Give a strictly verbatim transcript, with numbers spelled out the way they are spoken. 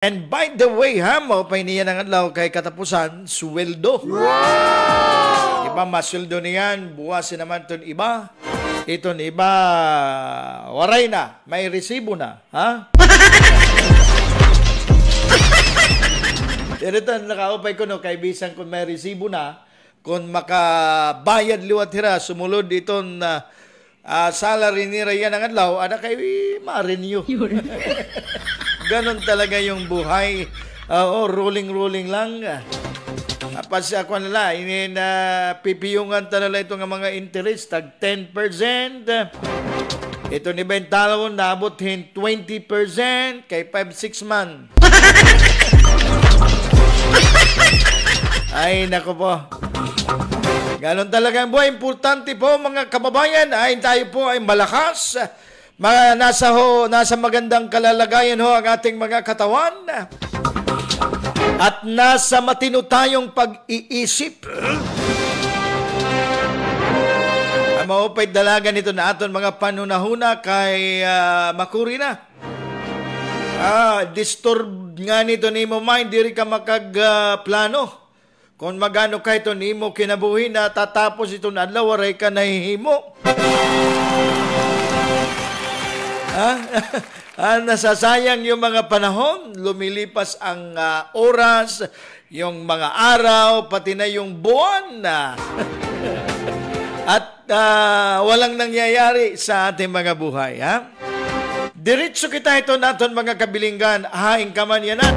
And by the way, ha, maupay niyan nga adlaw kay katapusan, sweldo. Wow! Iba masweldo niyan, buwas naman ton iba. Iton iba, waray na, may resibo na, ha? Pero ito, nakaupay ko, no, kay bisan kon may resibo na, kon makabayad liwat hira, sumulod iton, ah, ah, salary nira yana nga adlaw, ada kay ma-renew. Ganon talaga yung buhay. Oo, rolling, rolling lang. Tapos ako na la, inin, ah, pipiyungan ta na la ito nga mga interest, tag ten percent. Ito ni Bentalon, naabot hin twenty percent, kay five, six man. Ay, naku po. Ganon talaga ang buhay. Importante po, mga kababayan, ay tayo po ay malakas. Ma-, nasa ho, nasa magandang kalalagayan ho ang ating mga katawan. At nasa matino tayong pag-iisip. Ang maupay dalagan ito na aton mga panhunahuna kay, ah, makuri na. Ah, disturb ngani ito nimo mind, diri ka makag, ah, plano. Kon mag-ano ka ito nimo kinabuhi, natatapos iton adlaw, waray ka nahihimo. Ha? Ah, nasasayang yung mga panahon, lumilipas ang, ah, oras, yung mga araw, pati na yung buwan na. At, ah, walang nangyayari sa ating mga buhay, ha? Diretso kita ito naton mga kabilinggan, hain ka man yana.